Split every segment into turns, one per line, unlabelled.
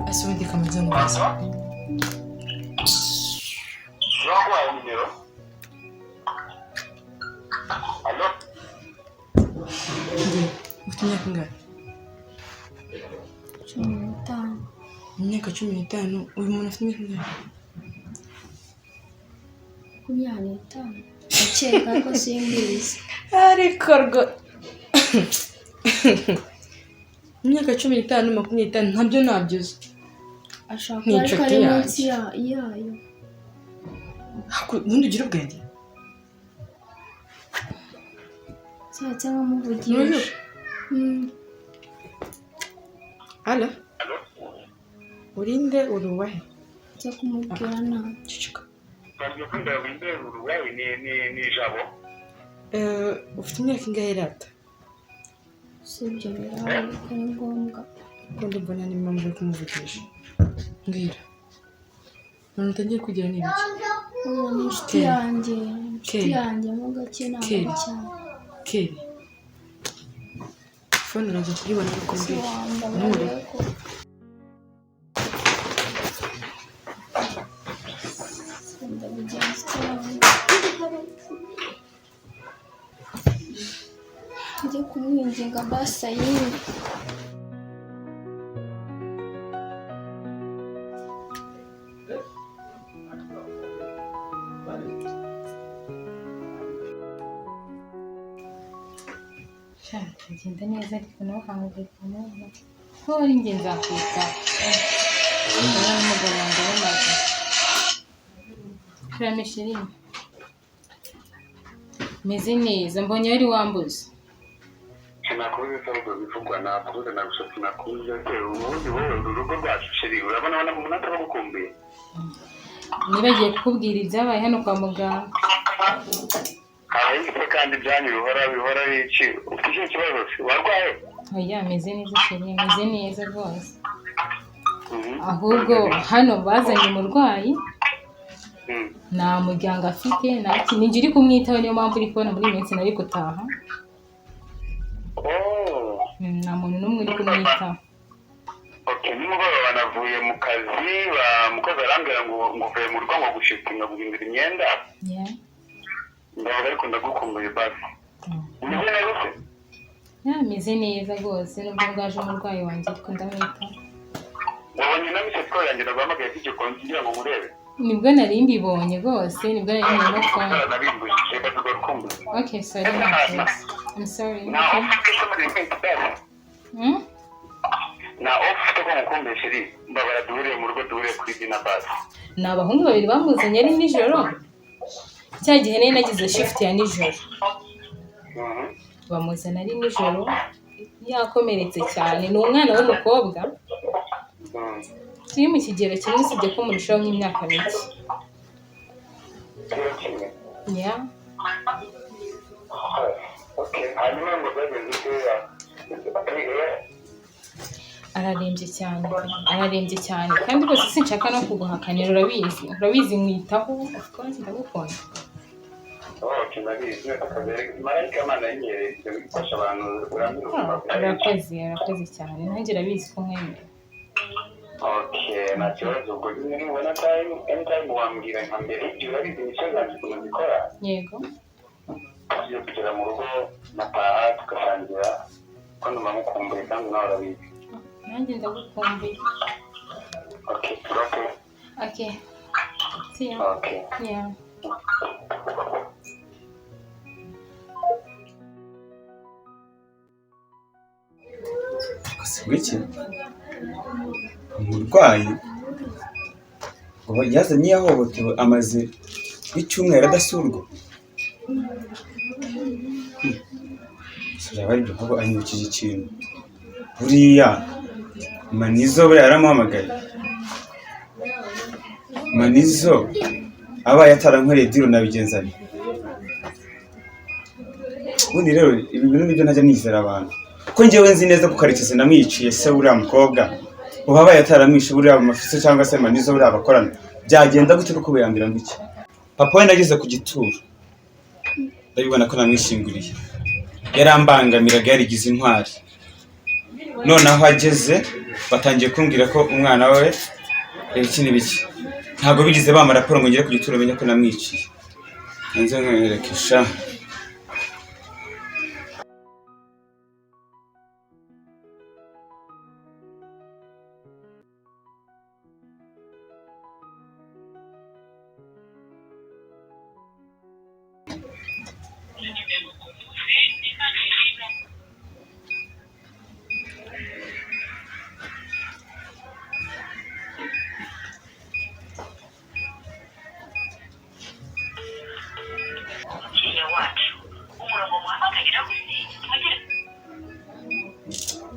Ese ubundi kamanze nkubaze.
Waguhaye nimero? Allo?
Njye ufite imyaka ingahe?
15.
Imyaka 15. Uyu muntu afite imyaka ingahe?
25 ndakeka ko simbizi.
Ariko rwo imyaka 15, 25 ntabyo ntabyo uzi.
Ashobora
Ni
kuba ariko
inshuti
ari
yanjye.
munsi yayo.
Ubundi ugira ubwenge.
Nshatse nkamuvugisha.
Allo, urinde uruwahe?
Nza kumubwira nabi.
Ceceka.
Ntabwo ukunda windeba uruwawe ni ijabo.
Ufite imyaka ingahe rata?
Si ibyo birahari ko ari ngombwa.
Kuko ndumva nta n'impamvu yo kumuvugisha. Mbwira none utangiye kugira ni ibiki?
Uwo ni inshuti
Kelly.
yanjye, inshuti
Kelly.
yanjye mo gake, ntabwo
Kelly.
ari cyane.
Keri, phone uraza kuyibona ariko
Si
mbwira.
wambabariye ko ndabigenza cyane njye kumwinginga basi ayimpe.
Sha, agenda neza ariko nawe akanguka neza. Ko ari njye nzakwitaho. Wowe n'umugabo wanjye bamaze. Karame chérie. Meze neza, mbonye wari wambuze.
Sinakubuze se, ahubwo bivugwa nakubuze nagusa sinakubuze se ubundi wowe uru rugo rwacu chérie urabona ubona umuntu ataba agukumbuye.
Nibagiye kukubwira ibyabaye hano kwa muganga.
Habaye se kandi ibyanyu bihora bihora ari iki? Ufite ikihe kibazo se? Warwaye?
Oya, meze neza chérie, meze neza rwose. Ahubwo hano bazanye umurwayi, nta muryango afite, nta kintu, ninjye uri kumwitaho, niyo mpamvu uri kubona muri iyi minsi nari gutaha.
Oh.
Nta muntu n'umwe uri kumwitaho.
Okay, nimugoroba navuye mu kazi, mukozi arambwira ngo uvuye mu rugo ngo gushitinga guhindura imyenda. Ndavuga ariko ndagukumbuye basi. Umeze neza se?
Yeah, meze neza rwose nubwo bwaje umurwayi wanjye ariko ndamwitaho.
Wabonye na missed call yanjye naguhamagaye k'igikonji kugira ngo nkurebe?
Nibwo nari mbibonye rwose, nibwo nari mbonye phone.
Narimbujije bavuga urukumbuzi.
Okay, sorry, nta kibazo. I'm sorry.
Nta
Okay.
off ufite muri iyi minsi basi?
Hmm?
Nta off ufite ko ngukumbuye chérie? Mbabara duhuriye mu rugo, duhuriye kuri dinner basi.
Ni abahungu babiri bamuzanye ari nijoro, cya gihe nari nagize shift ya nijoro. Bamuzana ari nijoro yakomeretse cyane. Ni umwana w'umukobwa turi mu kigero kimwe, usibye ko murushaho nk'imyaka mike.
Kigero kimwe?
Yeah.
Okay, hanyuma ngo byagenze ute?
Ararembye cyane, ararembye cyane kandi rwose sinshaka no kuguhakanira, urabizi, urabizi nkwitaho, of course ndagukunda.
Okay, ndabizi akazi marayika Imana yinyeretse gufasha abantu urambira ubuzima bwawe.
Urakoze, urakoze cyane, nanjye urabizi ko nkwemera.
Okay, nta kibazo. Ubwo nyine nubona time, anytime wambwira nka mbere ibyo, urabizi imico zanjye ukuntu zikora.
Yego.
Tugiye kugera mu rugo nataha tugasangira ko ndumva mukumbuye kandi nawe urabizi.
Nanjye ndagukumbuye.
Okay, turoke.
Okay, see you.
Okay.
Yeah.
Wiki umurwayi ngo yazanye yahohotewe amaze icyumweru adasurwa. Byaba ari ibyo ahubwo anyibukije ikintu. Buriya Manizo buriya yaramuhamagaye. Manizo abaye atarankoreye deal nabigenza nte? Ubundi rero ibi bintu nibyo ntajya nizera abantu, ko njyewe nzi neza ko Karekezi namwiciye se uriya mukobwa. Ubu abaye ataramwishe buriya Mafiso cyangwa se Manizo buriya bakorana byagenda gute koko? Biyambira ngo iki? Papa we nageze ku gituro ndabibona ko namwishinguriye, yarambangamiraga yarigize intwari. Noneho ageze batangiye kumbwira ko umwana we ibiki n'ibiki. Ntabwo bigeze bampa raporo ngo ngere ku gituro menye ko namwiciye. Nze nkwereke sha.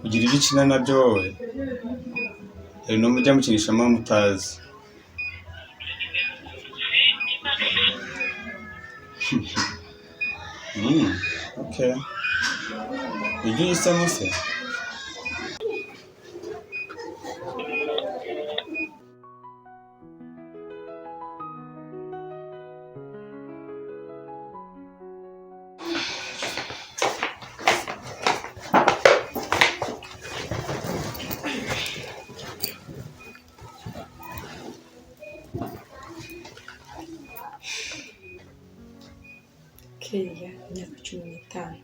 Ugira ibyo ukina nabyo wowe, hari n'umujya mukinisha muba mutazi. Okay. Ibyo uhisemo se?
Kellia, imyaka 15,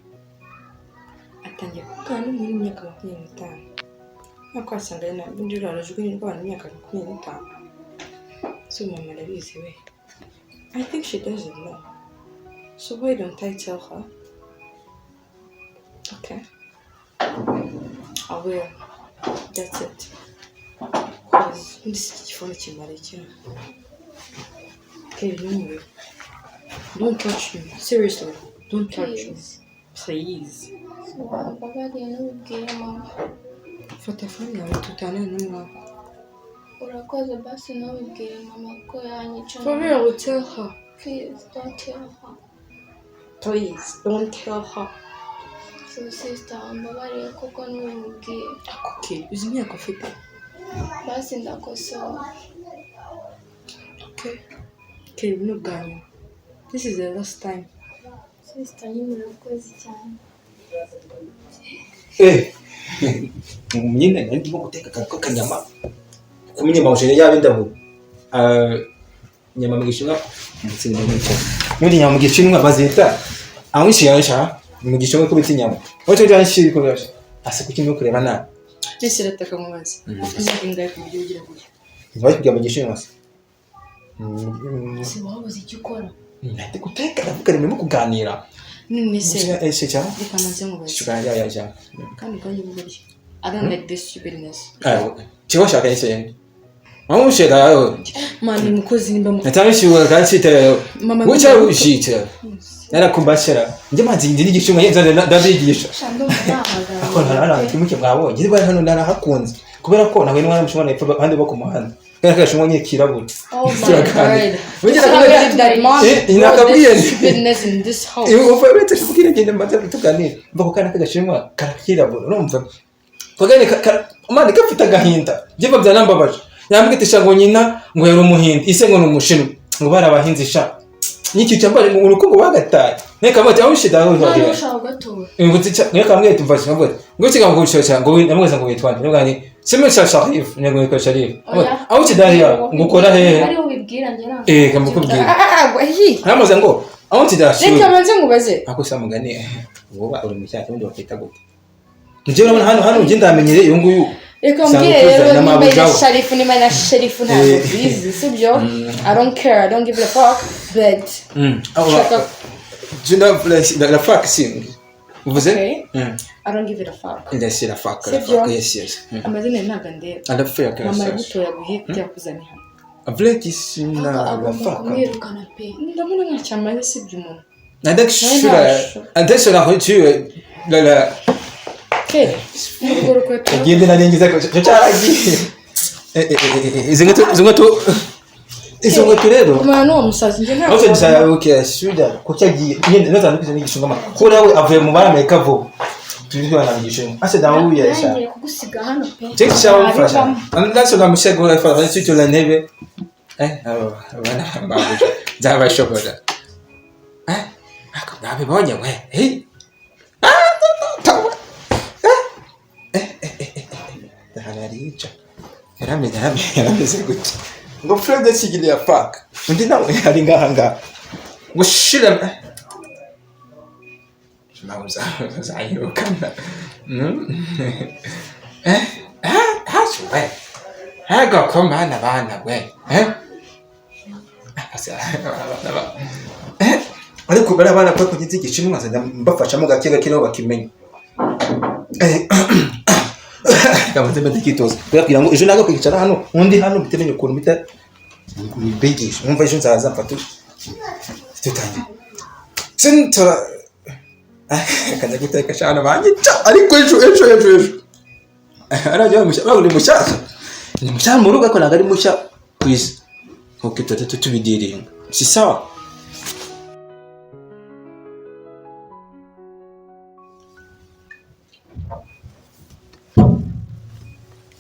atangiye kuvugana n'umuntu w'imyaka 25. Nk'uko wasanga ari na undi rurajugunya rw'abantu imyaka 25. So mama arabizi we. I think she doesn't know. So why don't I tell her? Okay. I will. That's it. Cause undi si iki gifuni kimara iki? Kelly, ntumure. Don't touch me. Seriously, don't touch me.
Please.
Please.
Wambabariye ntubibwire mama.
Fata phone yawe tutanane n'umwaku.
Urakoze basi ntubibwire mama ko yanyica.
For real, tell her.
Please don't tell her.
Please, don't tell her.
So sister, wambabariye koko ntubimubwire.
Okay, uzi imyaka ufite?
Basi ndakosora.
Okay. Okay, ubu ni ubwa nyuma. This is the last time.
Sister, nyine urakoze cyane.
Nyine nari ndimo guteka akantu k'akanyama kumenya amajeri y'abindabo inyama mu Gishinwa umutsinda n'icyo n'ubundi inyama mu Gishinwa bazita awishyashya mu Gishinwa ko bita inyama aho cyo cyane ko ase kuki ndimo kureba nabi.
Ese rataka mubaze. Ufite imyaka ingahe ku buryo ugira gutya?
Ntibakubwira mu Gishinwa se?
Se wabuze icyo ukora?
Ndi guteka ndavuga ndimo kuganira.
None se
Ese cyangwa
reka maze nkubaze.
Shuka ya ya ya.
Kandi ubwanyu bugoryi. I don't like this stupidness.
Ayo, cyo shaka ese. Mama ushaka ayo.
Mani mukozi nimba mu
Natamishura kandi
Mama
Wicha ushita. Narakumbashira. Njye manzi ndi n'igishinwa yenza ndabigisha. Ako ntarara kimuke mwabonye. Ndi bari hano narahakunze. Kubera ko nawe n'umwana mushinwa nepfa abandi bo ku muhanda. Kubera ko gashinwa nyine kirabura.
Oh my God.
Burya
Can't believe that mom
nakabwiye
brought this stupidness in this house.
Uva uretse kubwira ngende mbanza tuganire. Mva ko kana kagashinwa karakirabura. Urumva? Kagane mani gafite agahinda. Njye mba byarambabaje. Yambwitisha ngo nyina ngo yari umuhindi, ise ngo ni umushinwa. Ngo barabahinzi sha. Niki cyambare ngo urukundo bagataye. Neka bati aho ushida aho
None
ushida.
ushaka ugatora.
Ngo tica neka mbwiye tumva ngo ngo kiga ngo ushosha ngo namweza ngo witwa nde ngani Sime cha Sharif ngo witwa Sharif.
Oya.
Aho kidariya ngo ukora hehe?
Ariho ubibwira njye ntabwo.
Kamukubwira.
Ah, hi.
Namaze ngo aho kidashu.
Reka manze nkubaze.
Ako sa mugani woba uri mu cyaha cy'undi bakita gute? Njye urabona hano hano njye ndamenyere uyu nguyu.
Reka
Sanga
mbwire
kuza
rero
na
nimba ari
mabujaho.
Sharifu nimba ari na Sharifu ntabwo bizi sibyo? I don't care, I don't give a fuck, but Shaka
Je la la fac si. Vous êtes?
Okay. I don't give it a fuck.
Ndetse la fac la
Sibyo?
fac yes yes.
Amazina ntabwo andeba.
Alafia
Mama
kasa.
yagutoye aguhe kuyakuzana hano.
Avle kisina la
Agomba
fac.
kumwirukana pe.
Ndabona ntacyo amaze sibyo umuntu.
Ndakishura ndetse la rupture la la
Okay. Urwo rukweto.
Ngende narengiza cyo cyaragiye. Izi izo nkweto rero.
Kumara n'uwo musazi njye ntabwo.
Aho cyane okay shuda kuko yagiye nyine naza n'igishinga ma. Ko nawe avuye mu bari Amerika vuba. Turi kubana n'igishinga. Ase dawe yesha.
Ngiye kugusiga hano pe.
Check shawo mfasha. Ndaso namushegura ifa cyo la ntebe. Abo abana babuja. Nzabashobora. Ako nabibonye we. Hey. Ah, tawa. Ahantu yari yica yarameze yarameze gutya ngo Fred kigiriya fuck, undi nawe ari ngaha ngaha ngo shira nawe uzanyirukana. Eh eh, hacu we, ego ko mana bana we, eh. Ariko bariya bana ko kugize igishinwa nzajya mbafashamo gake gake nabo bakimenya. Kamaze mbe ndikitoza kugira ngo ejo naga kwicara hano undi hano bitemenye ukuntu bita mbigisha, umva ejo nzaza mfata tutangiye sintora kajya guteka shana banyica, ariko ejo ejo ejo ejo arajya mushya, ni mushyashya, ni mushya mu rugo ariko ntabwo ari mushya ku isi, nkuko ibyo tubidiringa si sawa.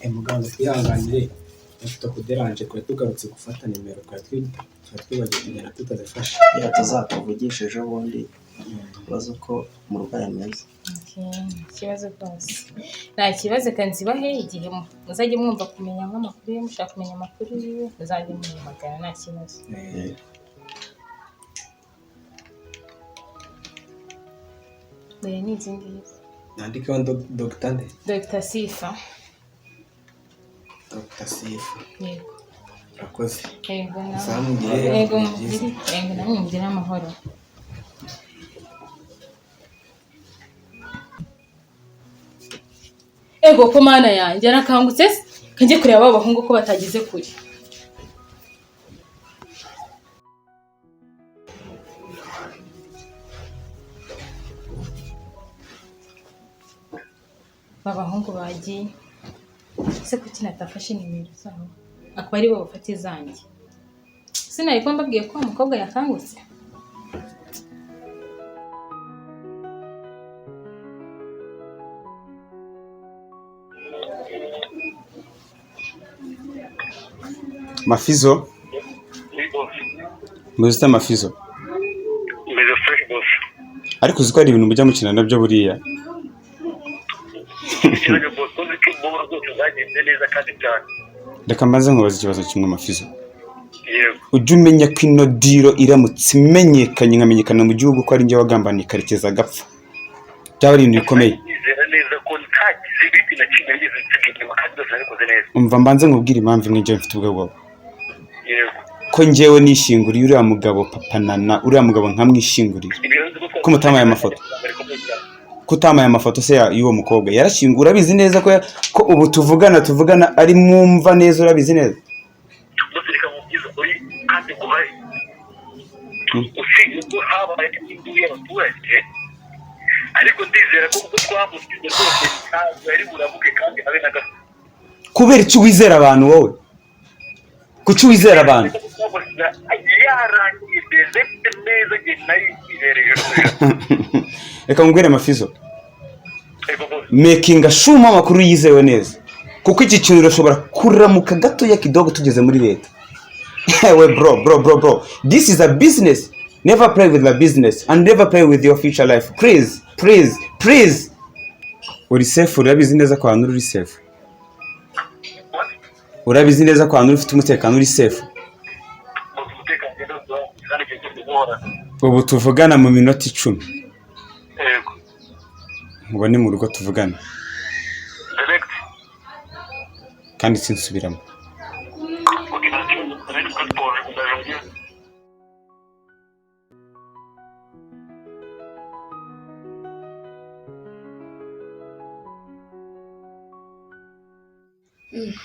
Muganga twihanganire tutakuderanje, twari tugarutse gufata nimero, twari twibagiwe kugenda tutazifashe.
Ya tuzakuvugisha ejo bundi tubaze uko umurwayi ameze.
Ikibazo rwose nta kibazo, kanzibahe igihe muzajye mwumva kumenya nk'amakuru ye, mushaka kumenya amakuru yiwe muzajye muhamagara nta kibazo. Dore ni izi ngizi.
Nandikeho Dr. nde?
Dr. Sifa.
Dr. Sifa.
Yego.
Urakoze.
Yego nawe.
Uzamugire.
Yego mugire. Yego namwe mugire amahoro. Ego ko mana yanjye arakangutse se, kanjye kureba aba bahungu ko batageze kure. Abahungu bagiye ese kuki natafashe nimero zabo akaba ari bo bafata izanjye? Sinari ko mbabwiye ko umukobwa yakangutse.
Mafizo, muzita Mafizo.
Meze fresh boss.
Ariko uzi ko hari ibintu mujya mukina nabyo buriya. Reka mbanze nkubaze ikibazo kimwe Mafizo.
Yego.
Ujye umenya ko ino diro iramutse imenyekanye nkamenyekana mu gihugu ko ari njye wagambaniye Karekezi agapfa, byaba ari ibintu bikomeye. Umva mbanze nkubwire impamvu imwe njyewe mfite ubwo bwoba. Ko njyewe nishinguriye uriya mugabo Papa Nana, uriya mugabo nkamwishingurira. Ko mutamaye amafoto. Kutamaye amafoto se y'uwo mukobwa yarashyinguye, urabizi neza ko ko ubu tuvugana ari mumva neza, urabizi neza. Kubera icyo wizera abantu wowe, kuki wizera abantu? Reka nkubwire Mafizo, making ashuma amakuru yizewe neza, kuko iki kintu urashobora kuramuka gatoya kidogo tugeze muri leta. We bro bro bro bro, this is a business. Never play with the business and never play with your future life. Please please please. Uri safe, urabizi neza ko ahantu uri safe. Urabizi neza ko ahantu ufite umutekano uri safe. Ubu tuvugana mu minota 10.
Yego.
Mubone mu rugo tuvugana.
Direct.
Kandi sinsubiramo.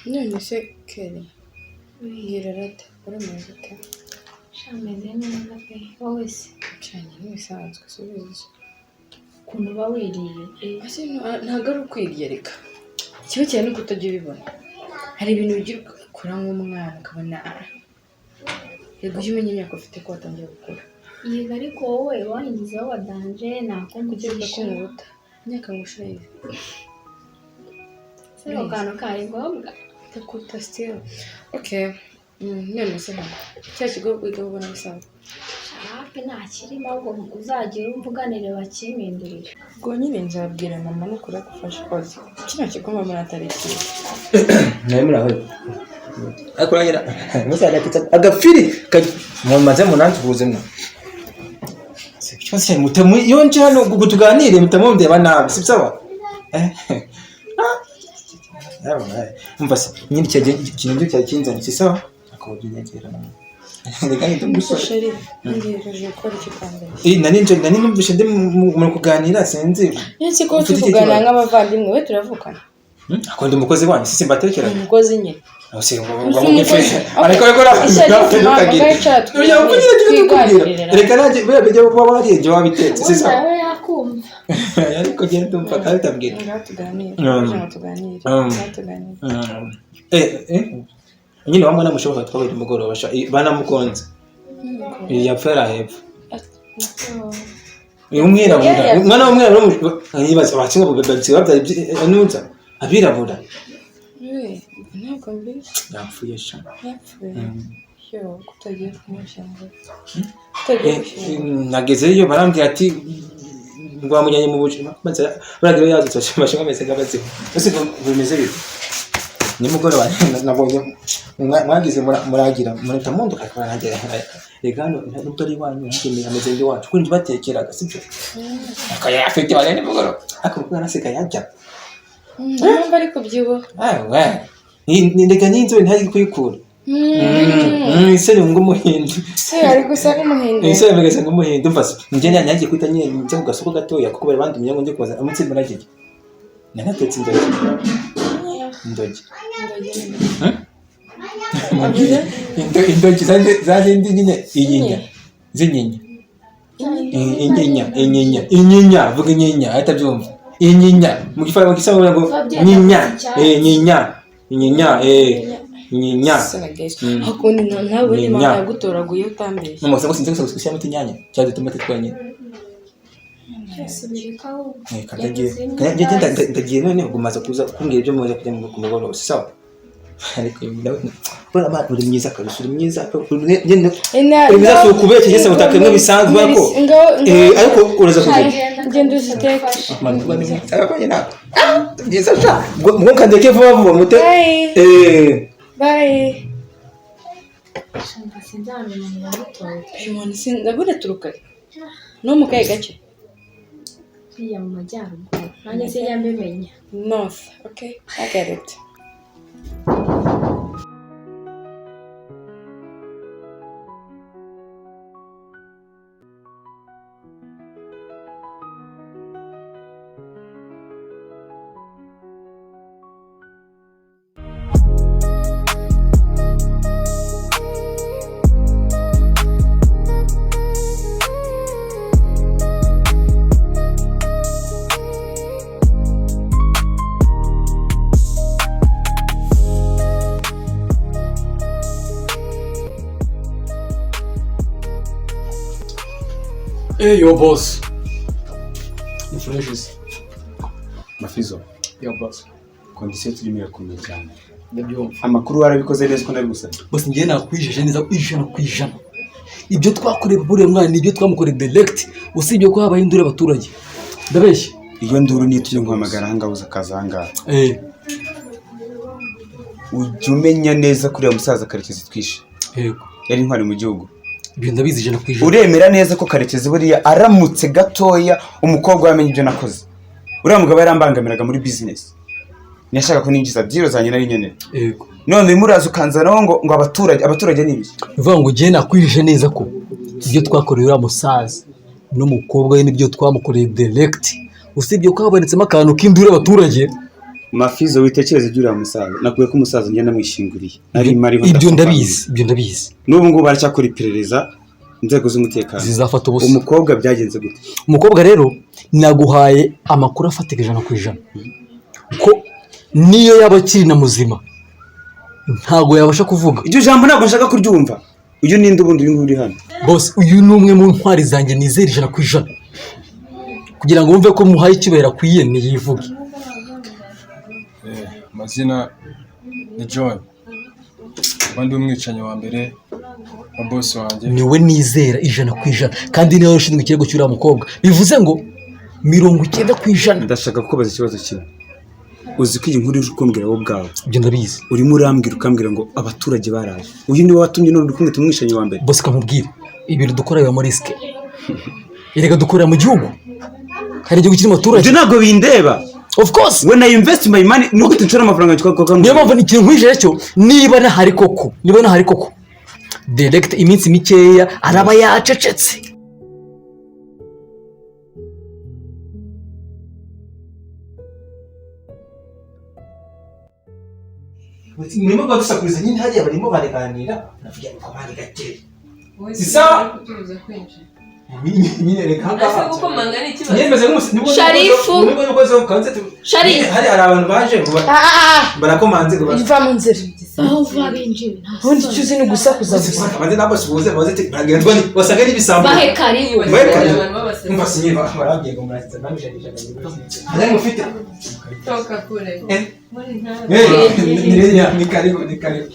None se Kelly, mbwira rata urameze ute?
Ameze neza pe, wowe se?
Cyane ntibisanzwe subiza.
Ukuntu uba wiriye.
Ase ntabwo ari ukwiyereka. Ikiba cyane ni ukutajya ubibona. Hari ibintu ugira ukora nk'umwana ukabona yego ujye umenya imyaka ufite ko watangiye gukura.
Yego ariko wowe wangizeho wa danje
Kugira
nakumvisha.
ko nkuruta. Imyaka ngusha yize.
Se ako kantu kari ngombwa.
Ndakuruta still. Okay. None se hano cya kigo wiga ubona bisanzwe.
Wapi, nta kirimo, ahubwo uzagire umvuganire bakimpindurire.
Ubwo nyine nzabwira mama nukuri agufasha koza kino kigo, mama atari cyiza.
Nawe muraho, ariko nanjye musa agafiri mumaze munantuhuze mwa. Ikibazo cyane mutemu iyo nje hano ngo tuganire mutamundeba nabi, si sawa? Umva se nyine icyo kintu cyo cyari kinzanye, si sawa? Akaba by'inyegera reka ngende umusore.
Chéri, ngejeje gukora icyo kwambere.
Eh, nari nje, nari numvise ndi muri kuganira, sinzi.
Nzi ko
Ufite
turi
iki
kuganira
kibazo?
nk'abavandimwe, we turavukana.
Ako ndi umukozi wanyu, si simbatekeranye?
Umukozi nyine.
Aho se ngo
Uzi
ngo
umukozi.
Ariko ariko
Ishyari, mama,
ntukagira.
ngaho icara
Oya, ubwo nyine tujye tukubwira.
twiganirira.
Reka nanjye buriya bijya kuba wariye ibyo wabitetse, si
Ubundi
sawa?
nawe yakumva.
Ariko genda umva kandi utabwira.
Ngaho tuganire.
Mm.
Kugira ngo tuganire. Ngaho tuganire.
Eh eh, nyine wa mwana mushoboka twabaye nimugoroba sha, banamugonze. Yapfa yari hepfo. Uyu mwirabura, umwana w'umwirabura, yibaza abakinga babyaye nunza abirabura.
We, ntabwo mbizi.
Yapfuye sha.
Yapfuye? Yo, kutagiye kumushyingura, kutagiye gushyingura.
Nagezeyo barambwira ati ngo bamujyanye mu buzima, maze baragira yazutse bashinga ameze nk'abazimu. Ese ngo bimeze bite? Nimugoroba nabonye mwagize muragira murahita munduka, ariko barangera, reka hano nubwo ari iwanyu nanjye ameze nk'iwacu kuko njye batekeraga, sibyo? Akaya afite bari nimugoroba, ariko kuko yarasigaye ajya.
Niyo mpamvu ari kubyibuha.
Awe reka n'inzobe ntari kuyikura. Ese ni ng'umuhindi?
Se ari gusa nk'umuhinde.
Ese bimeze nk'umuhindi. Umva se, njye nanjye kwita nyine njya ku gasoko gatoya kuko bari bandumye ngo njye kubaza umutsi muragiye. Nanatetse indogi. Indogi.
Avuze?
Indogi za zindi nyine inyinya. Zinyinya. Inyinya, inyinya, inyinya, vuga inyinya, ahita abyumva. Inyinya, mu gifaransa mu gisanga ngo nyinya, nyinya, inyinya, nyinya.
Hakundi nawe ubundi
Nyinya.
mama yagutoraguye utambeshye.
Mama ngo sinzi gusa gushyiramo utunyanya cyangwa udutomate twenyine.
Byose bireka ahubwo.
Reka ndagiye. Ndagiye none gumaza kuza kumbwira ibyo muza kujya ku mugoroba, si sawa? Ariko nawe buriya man, uri mwiza kabisa, uri mwiza, nyine uri mwiza, si ukubeshya cyangwa se utaka bimwe bisanzwe, ariko ariko uraza kugira
Ngenda uziteke.
Man, kuba ni mwiza, ariko nyine byiza sha. Ngo kandeke vuba vuba mute.
Bye. Bye.
Shamba, sinzamenya ntibamutoye.
Uyu muntu ndabona aturuka he? No mu kahe gace?
Hariya mu majyaruguru, nanjye sinjya mbimenya.
North, okay, I get it.
Hey, yo, boss. Ni fresh se.
Mafizo.
Yo, boss.
Condition turimo irakomeye cyane.
Ndabyumva.
Amakuru warabikoze neza ko nabigusabye?
Boss, njye nakwijeje neza 100%. Ibyo twakoreye buriya mwana nibyo twamukoreye direct, usibye ko habaye induru y'abaturage. Ndabeshya?
Iyo nduru niyo tujya guhamagara ahangaha uza akaza ahangaha. Ujya umenya neza ko uriya musaza Karekezi twishe.
Yego.
Yari intwari mu gihugu.
Ibyo ndabizi 100%.
Uremera neza ko Karekezi buriya aramutse gatoya umukobwa wamenye ibyo nakoze, uriya mugabo yarambangamiraga muri business, ntiyashaka ko ninjiza byiro zanjye nari nkeneye.
Yego.
None urimo uraza ukanzanaho ngo abaturage, abaturage ni ibiki?
Bivuga ngo njye nakwijeje neza ko ibyo twakoreye uriya musaza n'umukobwa we nibyo twamukoreye direct, usibye ko habonetsemo akantu k'induru y'abaturage.
Mafizo, witekereze ibyo uriya musaza, nakubwiye ko umusaza njye namwishinguriye nari mariho.
Ibyo ndabizi, ibyo ndabizi.
N'ubu ngubu baracyakora iperereza inzego z'umutekano.
Zizafata ubusa.
Umukobwa byagenze gute?
Umukobwa rero naguhaye amakuru afatika 100% ko niyo yaba akiri na muzima ntabwo yabasha kuvuga.
Iryo jambo ntabwo nshaka kuryumva. Uyu ninde ubundi uyu nguyu uri hano?
Boss, uyu ni umwe mu ntwari zanjye nizera 100%. Kugira ngo wumve ko muhaye icyubahiro akwiye niyivuge.
Amazina ni John. Mba ndi umwicanyi wa mbere
Wa boss wanjye.
Niwe nizera 100%, kandi niwe ushinzwe ikirego cy'uriya mukobwa, bivuze ngo 90%.
Ndashaka kukubaza ikibazo kimwe. Uzi ko iyi nkuru uri kumbwira wowe ubwawe?
Ibyo ndabizi.
Urimo urambwira ukambwira ngo abaturage baraje, uyu niwe watumye none uri kumwe tumwishanyi wa mbere.
Bose kamubwire, ibintu dukora bibamo risque. Erega dukorera mu gihugu, hari igihugu kirimo abaturage.
Ibyo ntabwo bindeba.
Of course.
When I invest my money, ni gute nshora amafaranga yanjye?
Niyo mpamvu ni ikintu nkwijeje cyo, niba nahari koko, niba nahari koko direct, iminsi mikeya araba yacecetse.
Murimo badusakuriza nyine, hariya barimo baraganira, navuga ngo kamani gakeya. Si sawa? Nyine reka
Ese gukomanga ni ikibazo?
Nyine meze nk'umusi.
Sharifu.
Nibwo nukoze mu kanze.
Sharifu.
Hari abantu baje ngo barakomanze ngo
Va mu nzira.
Aho uva binjiye nta
Ubundi icyo uzi ni ugusakuza gusa.
Banze nabo subuze baze baragenda ni wasanga ari ibisambo.
Bahe karibu.
Bahe karibu. Umva sinye barabwiye ngo murakiza namijajije. Nari mufite.
Toka kure.
Eh.
Muri nta.
Eh, ni karibu, ni karibu.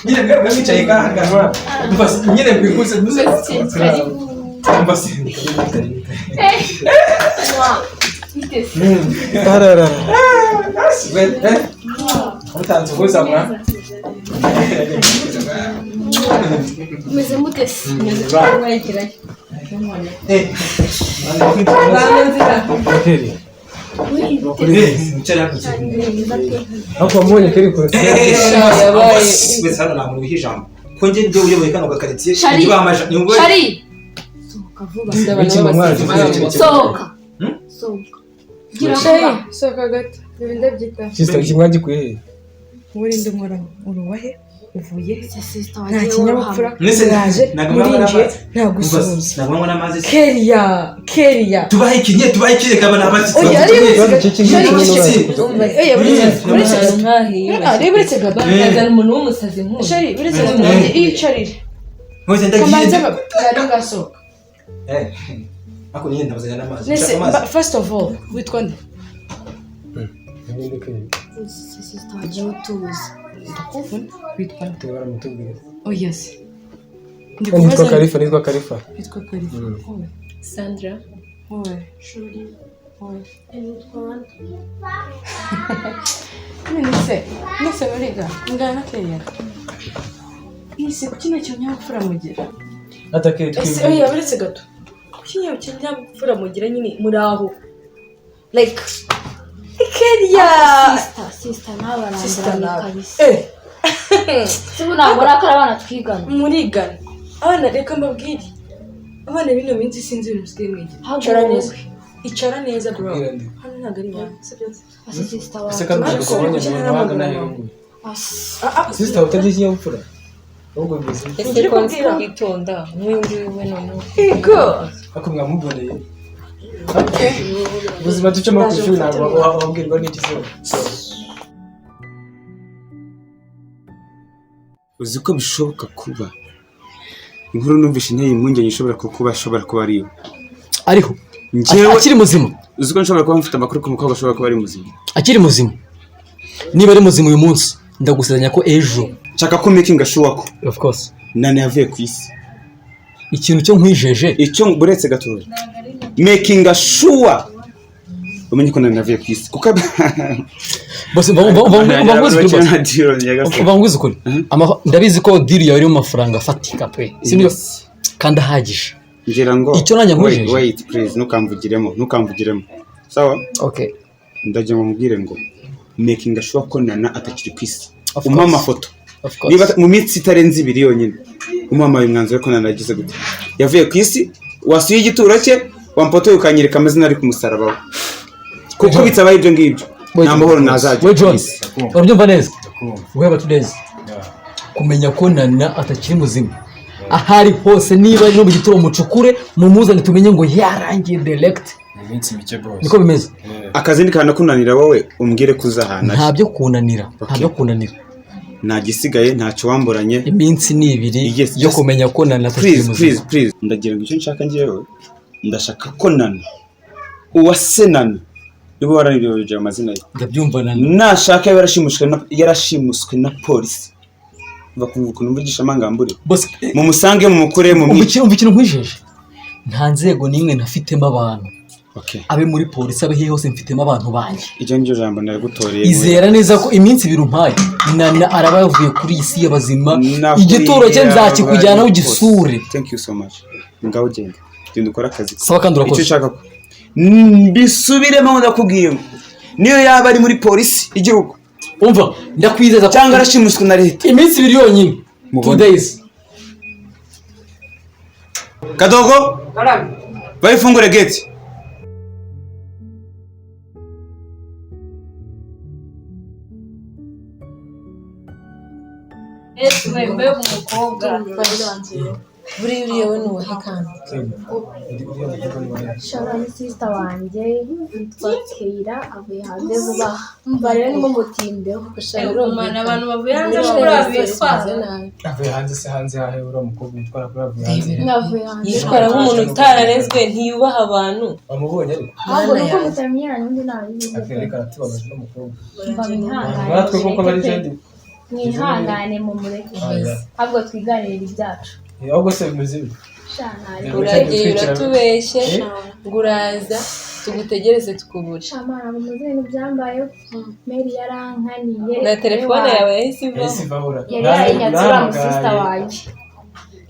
Nyine mwe mwicaye ngaha ngaha. Umva nyine mbihuse muze. Umva sinye.
Ararara.
Mutanze uhuza mwa.
Umeze mute se?
Eh.
Keri. Ariko wamubonye Keri kure.
Wese hano nta muntu wiha ijambo. Ko njye njye uyoboye kano gakaritsiye.
Shari. Shari. Sohoka vuba. Sohoka. Sohoka. Gira
Shari,
vuba.
sohoka gato. Ibi ndabyitaho.
Sister, iki mwagikuye he?
Wowe uri nkoraho uruwahe uvuye he?
Sister,
Nta
wagiye
kinyabupfura.
worohama.
Muraje murinjiye nta gusuhuza.
Ntabwo mwanywa n'amazi.
Keria, Keria.
Tubahe iki nye, tubahe iki reka abana abashyitsi.
Oya, ari
Iki
Shari,
ngiki
oya, uretse gato. Ah, reba uretse gato.
Bakazana umuntu w'umusazi nk'uyu.
Shari, uretse gato. Iyicarire.
Mwese ndagiye.
Kamanze nari ngasohoka.
Eh. Ako nyine ndabazanya n'amazi.
Nese,
Nshaka amazi.
first of all, witwa nde?
Sister, wagiye utuza.
Ndakubona. Witwa nde?
Baramutubwira.
Oh yes.
Nitwa Karifa, nitwa Karifa.
Witwa Karifa. Wowe.
Sandra.
Wowe.
Shuri.
Wowe.
Nitwa
None se, nese muriga, ngana na Keria. Nese kuki nta kinyabupfura mugira?
Ata Keri.
Ese oya uretse gato. Kuki nta kinyabupfura mugira nyine muri aho? Like Keria.
Sister, sister nawe
Sister
aranduranye
nawe.
kabisa.
Eh.
Se ubu ntabwo urakara abana twigana.
Murigana. Abana reka mbabwire. Abana b'ino minsi sinzi ibintu musigaye mwigira.
Ahubwo
Icara
wowe.
neza. Icara neza bro.
Kubwira nde?
Hano ntabwo ari iwanyu, sibyo?
Ase sister
Ese
wawe.
kandi kubonye mu mahanga nahe? Sister, utagira ikinyabupfura. Ahubwo bimeze bityo.
Ese ko nzi kwitonda nk'uyu nguyu we noneho.
Ego.
Ariko mwamuboneye. Ubuzima ducamo ku ishuri ntabwo wabwirwa n'iki se.
Uzi ko bishoboka kuba inkuru numvise inteye impungenge ishobora kuba ashobora kuba ariyo.
Ariho.
Njyewe
Akiri muzima.
Uzi ko nshobora kuba mfite amakuru ko umukobwa ashobora kuba ari muzima.
Akiri muzima. Niba ari muzima uyu munsi, ndagusezeranya ko ejo.
Nshaka ko making sure ko
Of course.
Nana yavuye ku isi.
Ikintu cyo nkwijeje.
Icyo buretse gatoya. Making sure umenye ko Nana yavuye ku isi. Kuko
Bose mva ukuri. Ndabizi ko deal yawe irimo amafaranga afatika pe. Sibyo? Kandi ahagije.
Ngira ngo
Icyo nanjye
wait,
nkwijeje.
wait please, ntukamvugiremo, ntukamvugiremo. Sawa?
Okay.
Ndagira ngo nkubwire ngo making sure ko Nana atakiri ku isi.
Of
Umpa
course.
amafoto.
Of course.
Niba mu minsi itarenze ibiri yonyine umamaye umwanzuro ko Nana yagize gute. Yavuye ku isi, wasuye igituro cye, wampotoye ukanyereka amazina ari ku musaraba we. Kuko bitabaye ibyo ngibyo, nta mahoro ntazajya.
We John, urabyumva neza? We have 2 days. Kumenya ko Nana atakiri muzima. Ahari hose niba ari no mu gituro mucukure mumuzane tumenye ngo yarangiye direct.
Mu minsi mike boss.
Niko bimeze.
Akazi ntikanakunanira wowe umbwire ko uza ahantu ari.
Nta byo kunanira, nta byo kunanira.
Nta gisigaye, ntacyo wamburanye.
Iminsi ni ibiri yo kumenya ko Nana atakiri
Please,
muzima.
please, please. Ndagira ngo icyo nshaka njyewe, ndashaka ko Nana, uwase Nana, niba waranibagiwe amazina ye.
Ndabyumva Nana.
Nashaka yaba yarashimuswe na polisi. Bakumva ukuntu mvugisha amangambure. Mumusange mumukure mumwice.
Umva ikintu nkwijeje. Nta nzego n'imwe ntafitemo abantu.
Okay.
Abe muri polisi abe hehe hose mfitemo abantu banjye.
Iryo niryo jambo narigutoreye.
Izera neza ko iminsi ibiri umpaye Nana araba yavuye kuri iyi si y'abazima. Igituro cye nzakikujyanaho ugisure.
Thank you so much. Ngaho genda. Genda ukore akazi.
Sawa kandi urakoze.
Icyo ushaka ko. Mbisubiremo ndakubwiye ngo niyo yaba ari muri polisi igihugu.
Umva ndakwizeza
cyangwa arashimuswe na leta.
Iminsi ibiri yonyine. 2 days.
Kadogo. Bayifungure gate.
Mbega umukobwa buriya uriya we ni uwahe kandi
Shara ni sister wanjye yitwa Keira avuye hanze vuba umva rero nimumutindeho
abantu bavuye hanze buriya bitwara
avuye hanze se hanze hahe uriya mukobwa witwara kuri avuye hanze
Navuye hanze
yitwara nk'umuntu utararezwe ntiyubaha abantu
wamubonye ariko
ahubwo nuko mutamenyeranye undi nabizi
avuye ariko aratubabaje n'umukobwa
mva mwihangane
natwe kuko bari jendi
mwihangane mumureke ahubwo twiganirire ibyacu
ahubwo se bimeze bite
uragiye uratubeshye ngo uraza tugutegereze tukubure
Shamana mumuze ibintu byambayeho Mary yarankaniye
na telefone yawe yahise ivaho
yari yayinyatse uriya musista wanjye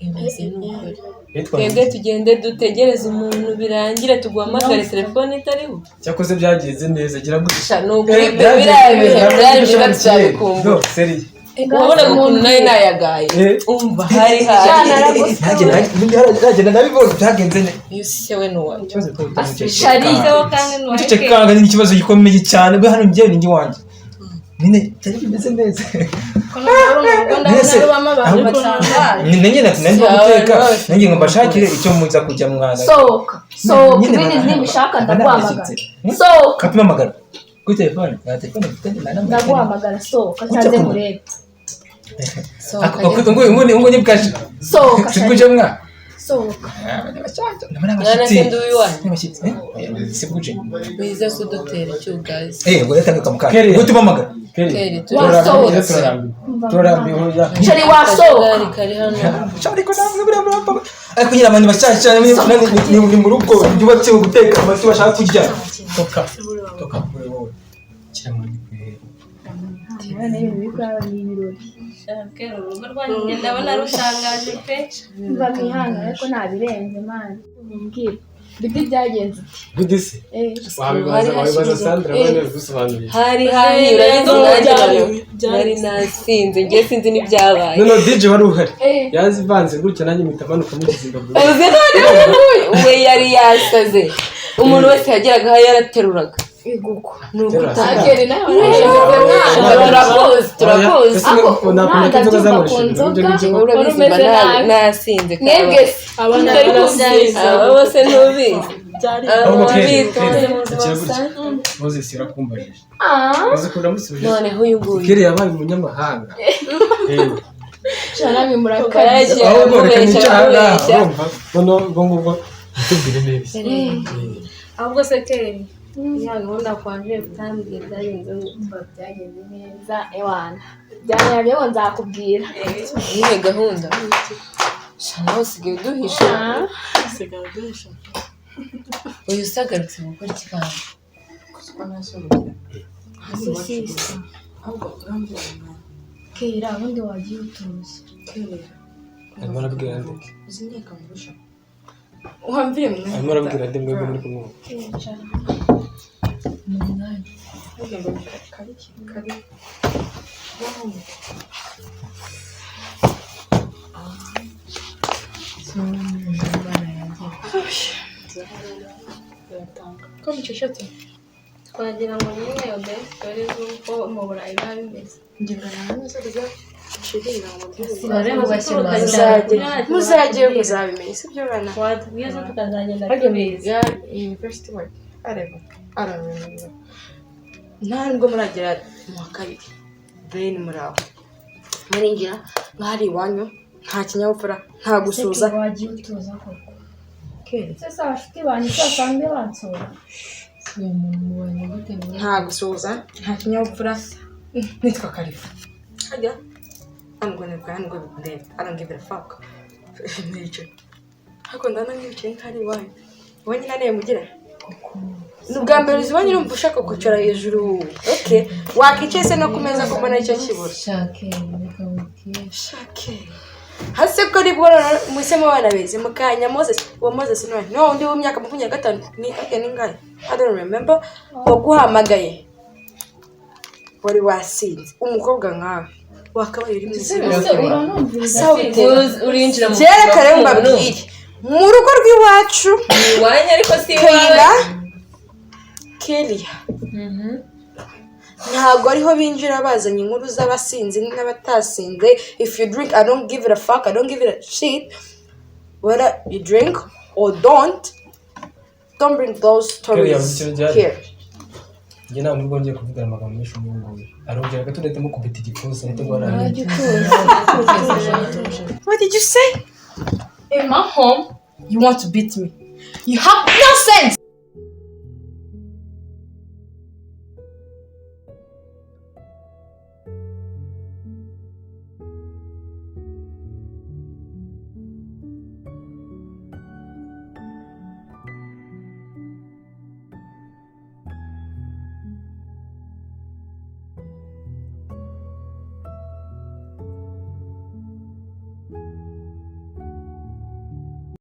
imaze ni ukuri twebwe tugende dutegereze umuntu birangire tuguhamagare telefone itariho
cyakoze byagenze neza gira gutya
ni ukuri biriya bihe byari byiza tuzabikumbura wabonaga ukuntu nawe nayagaye umva hari hari
nagenda nabibonye byagenze neza
iyo se we ni uwawe
guceceka ni ikibazo gikomeye cyane bwe hano njyewe ni njye wanjye nyine byari bimeze neza nyine ati nari guteka nanjye ngo mbashakire icyo muza kujya mwana
sohoka sohoka ibindi nibishaka ndaguhamagara sohoka
kapimamagara kuri telefone nta telefone mfite
ndaguhamagara sohoka cyanze murebe
ngo ni bwaje
sohoka
sibwuje mwa
sohoka
mwana se ndi uwiwanyu
n'abashyitsi sibwuje
wiza kudutera icyugazi
ubwo reka ngakamukara gutumamagara
wasohotse Shari wasohoka
kari hano
ariko nyine abantu bashyashya cyane ni mu rugo byubatse guteka amatu bashaka kurya toka toka kure wowe
ndabona rutangaje pe
mva mwihangane ariko ntabirenze mani mbwira bidi byagenze
bidi se wabibaza Sandra we gusobanurira
hari hari urabizi nanjye nari nasinze ngiye sinzi n'ibyabaye
none DJ wari uhari yazivanze gutya nanjye mpita manuka mugize imbavu
uzi noneho we yari yasaze umuntu wese yageraga aho yarateruraga turakuzi turakuzi nasinze aba bose ntubizi
Moses irakumbajije uzi ukuntu namusubije
noneho uyu nguyu
Kelly yabaye umunyamahanga
namwe murakaze
ahubwo reka nicare ahangaha urumva noneho ubwo ngubwo tubwire neza
ahubwo se Kelly ya gahunda kwanje utambwiye byagenze
gute byagenze neza ewana byanyabyo ngo nzakubwira
nihe gahunda shana usigaye uduhisha
usigaye uduhisha
uyu usagarutse gukora iki kandi
Keira ubundi wagiye utuza
arimo arabwira nde
uhambire mwana
arimo arabwira nde mwebwe muri kumwe
ko mucecetse
twagira ngo nyine ode dore z'uko mu Burayi biba bimeze
muzagiye muzabimenya sibyo bana
watubwiza tukazagenda
tubizi university work areba aramenya nta nubwo muragera mu wa kabiri then muraho murinjira nk'ahari iwanyu nta kinyabupfura nta gusuza
wagiye utuza koko se abashuti banjye basanzwe bansura
nta gusuhuza nta kinyabupfura nitwa Karifa hajya Ntabwo nibwo, ntabwo bindeba. I don't give a fuck. Nicaye ariko ndabona nk'ibicaye nk'ari iwanyu. Wowe nyine niyo mugira ni ubwa mbere uzibonye, urumva ushaka kwicara hejuru. Okay, wakicaye se no ku meza, ko mbona aricyo kibura?
Shake, reka mubwire.
Shake hasi ko nibwo muhisemo abana beza mukanya. Moses, uwo Moses none ni wa wundi w'imyaka 25, ni okay, ni ngahe? I don't remember. Waguhamagaye wari wasinze. Umukobwa nkawe wakabaye uri mwiza.
Ese uranumviriza?
Urinjira mu
Byereka rero mbabwire, mu rugo rw'iwacu
iwanyu ariko si iwawe.
Keira, Kelia, ntabwo ariho binjira bazanye inkuru z'abasinzi n'abatasinze. If you drink, I don't give it a fuck, I don't give it a shit whether you drink or don't. Don't bring those
Kelly,
stories
ikintu gihari.
here.
Njye ntabwo nubwo ngiye kuvugana amagambo menshi n'uyu nguyu, arongera gato ndahita mukubita igipfunsi, ahita ngo arangiye.
What did you say? In my home, you want to beat me? You have no sense.